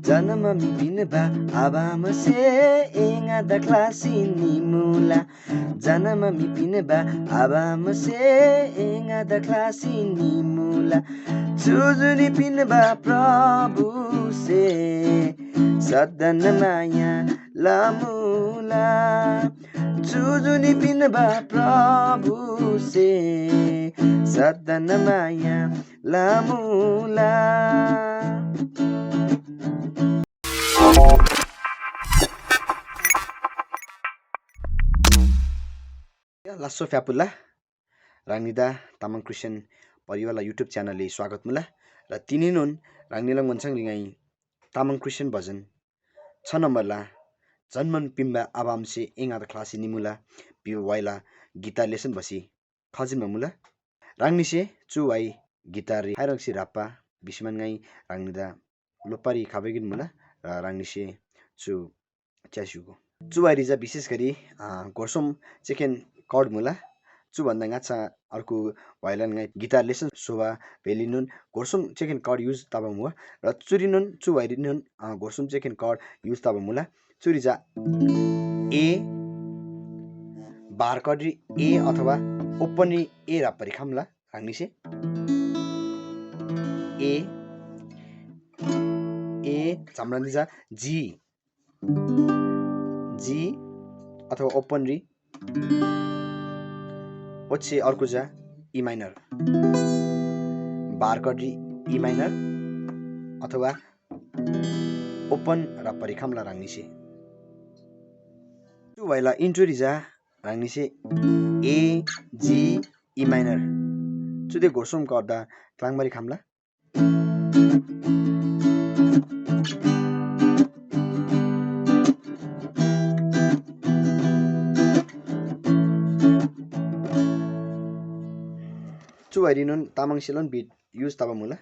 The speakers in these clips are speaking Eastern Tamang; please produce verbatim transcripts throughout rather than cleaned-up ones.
जन्‍म मी पिन्‍बा आबा आमासे एङादा ख्‍लासी निमुला। जन्‍म मी पिन्‍बा आबा आमासे एङादा ख्‍लासी निमुला। चु जुनी पिन्‍बा प्रभुसे सदन माया लमुला। चु जुनी पिन्‍बा प्रभुसे सदन माया लमुला। लास्‍सो फ्‍यापुल्‍ला। ह्राङनीदा तामाङ क्रिस्चियन परिवारला YouTube च्यानलरी स्वागत मुला। र तिनीनोन ह्राङनीला ङन्‍सङरी ङाइ तामाङ क्रिस्चियन भजन छ नम्‍बरला जन्‍मन पिन्‍बा आबा आमासे एङादा ख्‍लासी निमुला भिबा वाइला गिटार लेसन भसी खजिन्‍बा मुला। ह्राङनीसे चु वाइ गिटाररी खाइह्रङ्सी ह्राप्‍बा भिसीमान ङाइ ह्राङनीदा लोप्‍बारी खबा गिक मुला। र ह्राङनीसे चु च्‍यास्‍युगो। चु वाइरी चा विशेष गरी, अ, गोर्सोम चेकेन कड मुला। चु भन्‍दा ङाच्‍छा अर्को वाइलान ङाइ गिटार लेसन स्‍होबा भेलिनोन गोर्सोम चेकेन कड युज तबा मुबा। र चुरीनोन चु वाइरीनोन, अ, गोर्सोम चेकेन कड युज तबा मुला। चुरी चा ए, बार कडरी ए अथवा ओपनरी ए ह्राप्‍बारी खम्‍ला ह्राङनीसे। ए, ए झाम्रान्‍दी चा जी, जी अथवा ओपनरी, ओच्‍छे अर्को चा ई माइनर, बार कडरी ई माइनर अथवा ओपन ह्राप्‍बारी खम्‍ला ह्राङनीसे। चु वाइला इन्ट्रोरी चा ह्राङनीसे ए, जी, ई माइनर चुदे गोर्सोम कड्दा क्‍लाङ्बारी खम्‍ला। चु वाइरीनोन तामाङसेलोन बिट युज तबा मुला। अ,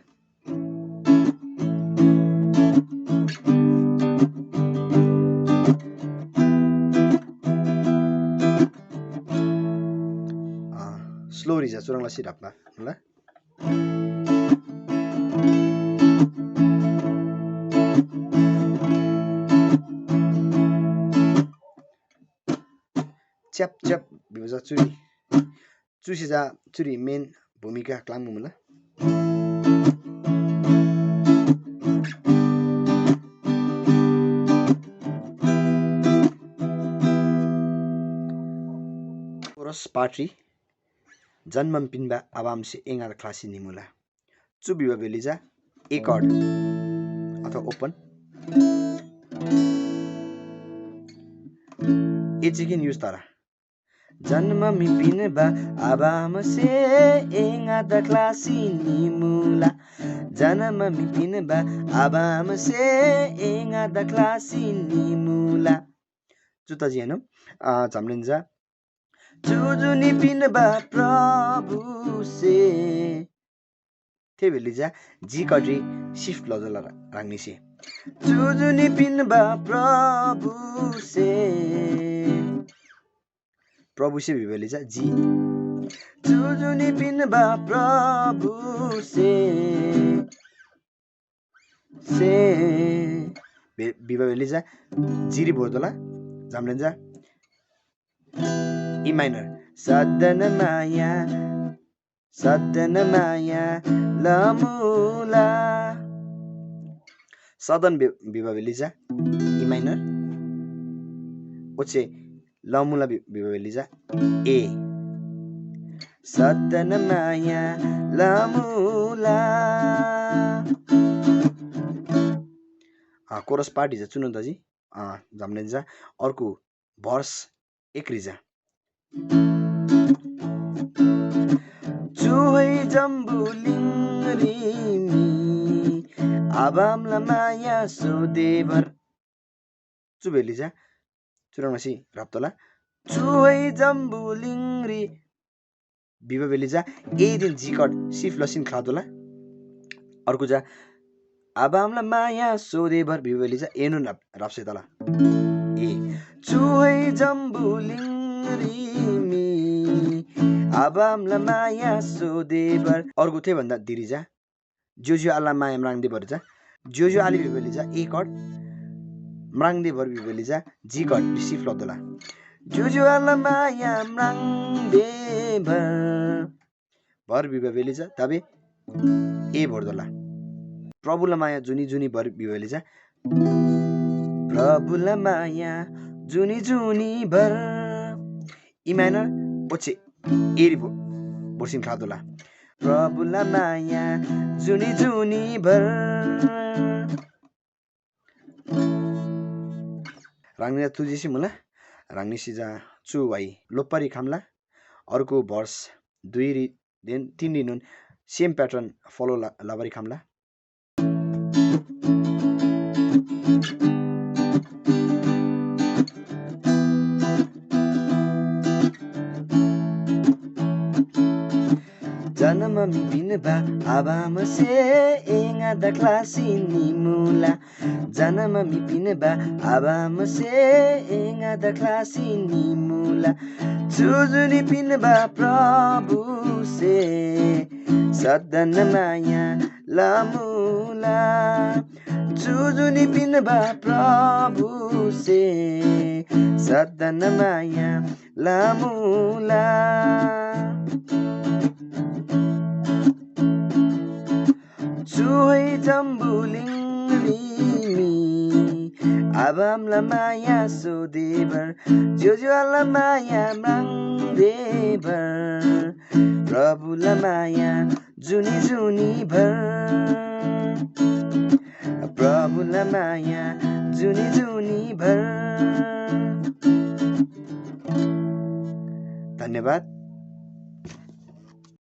स्लोरी चा चुह्रङ् लसी ढाप्‍बा मुला। च्याप च्याप भिबा चा चुरी, चुसे चा चुरी मेन भूमिका क्‍लाङ्बा मुला। कोरस पार्टी जन्‍मम पिन्‍बा आबा आमासे एङादा ख्‍लासी निमुला। चु भिबा भेली चा ए कड अथवा ओपन। ए चिकिन युज तर जन्‍म मी पिन्‍बा आबा आमासे एङादा ख्‍लासी निमुला। जन्‍म मी पिन्‍बा आबा आमासे एङादा ख्‍लासी निमुला। चु तजी हेर्नु, अ, झामलेन चा चु जुनी पिन्‍बा प्रभुसे। थे भेली चा जी कटरी सिफ्ट लजला ह्राङनीसे। चु जुनी पिन्‍बा प्रभुसे। प्रभुसे भिबा भेली चा जी। चु जुनी पिन्‍बा प्रभुसे। से भे-, भिबा भेली चा जीरी भोर्दोला, झामलेन चा ई माइनर। सदन माया, सदन माया लमुला। सदन भि-, भिबा भेली चा ई माइनर। ओच्‍छे लमुला भि-, भिबा भेली चा ए। सदन माया लमुला। अ, कोरस पार्टी चा चुनोन तजी, अ, झामलेन चा अर्को भर्स एकरी चा। चुहै जम्‍बुलिङरी मी आबामला माया सोदेबर। चु भेली चा चुह्रङ् लसी ह्राप्‍तोःला। चुहै जम्‍बुलिङरी भिबा भेली चा एदेन जी कट सिफ्ट लसीन ख्‍लातोःला। अर्को चा आबामला माया सोदेबर भिबा भेली चा एनोन ह्राप-, ह्राप्‍से तला। ए चुहै जम्‍बुलिङरी मी आबामला माया सोदेबर। अर्को थे भन्दा धिरी चा ज्‍योज्‍यो आले माया म्राङ्देभर चा, ज्‍योज्‍यो आले भिबा लिजा A chord, म्राङ्देभर भिबा लिजा G chord receive लतोःला। ज्‍योज्‍यो आले माया म्राङ्देभर, भर भिबा बेली चा तबे A भोर्दोला। प्रभुला माया जुनी जुनी भर भिबा बेली चा प्रभुला माया जुनी जुनी भर, E minor ओच्‍छे A री भो-, भोर्सीन ख्‍लातोःला। प्रभुला माया जुनी जुनी भर। ह्राङनीला तुजिसी मुला, ह्राङनीसे चा चु वाइ लोप्‍बारी खम्‍ला। अर्को verse दुई री देन तीन रीनोन same pattern follow ल-, लबारी खम्‍ला। जन्‍म मी पिन्‍बा आबा आमासे एङादा ख्‍लासी निमुला। जन्‍म मी पिन्‍बा आबा आमासे एङादा ख्‍लासी निमुला। चु जुनी पिन्‍बा प्रभुसे सदन माया लमुला। चु जुनी पिन्‍बा प्रभुसे सदन माया लमुला। चुहै जम्‍बुलिङरी मी आबा आमाला माया सोदेबर, ज्‍योज्‍यो आलेला माया म्राङ्देबर, प्रभुला माया जुनी जुनी भर, प्रभुला माया जुनी जुनी भर। धन्यवाद।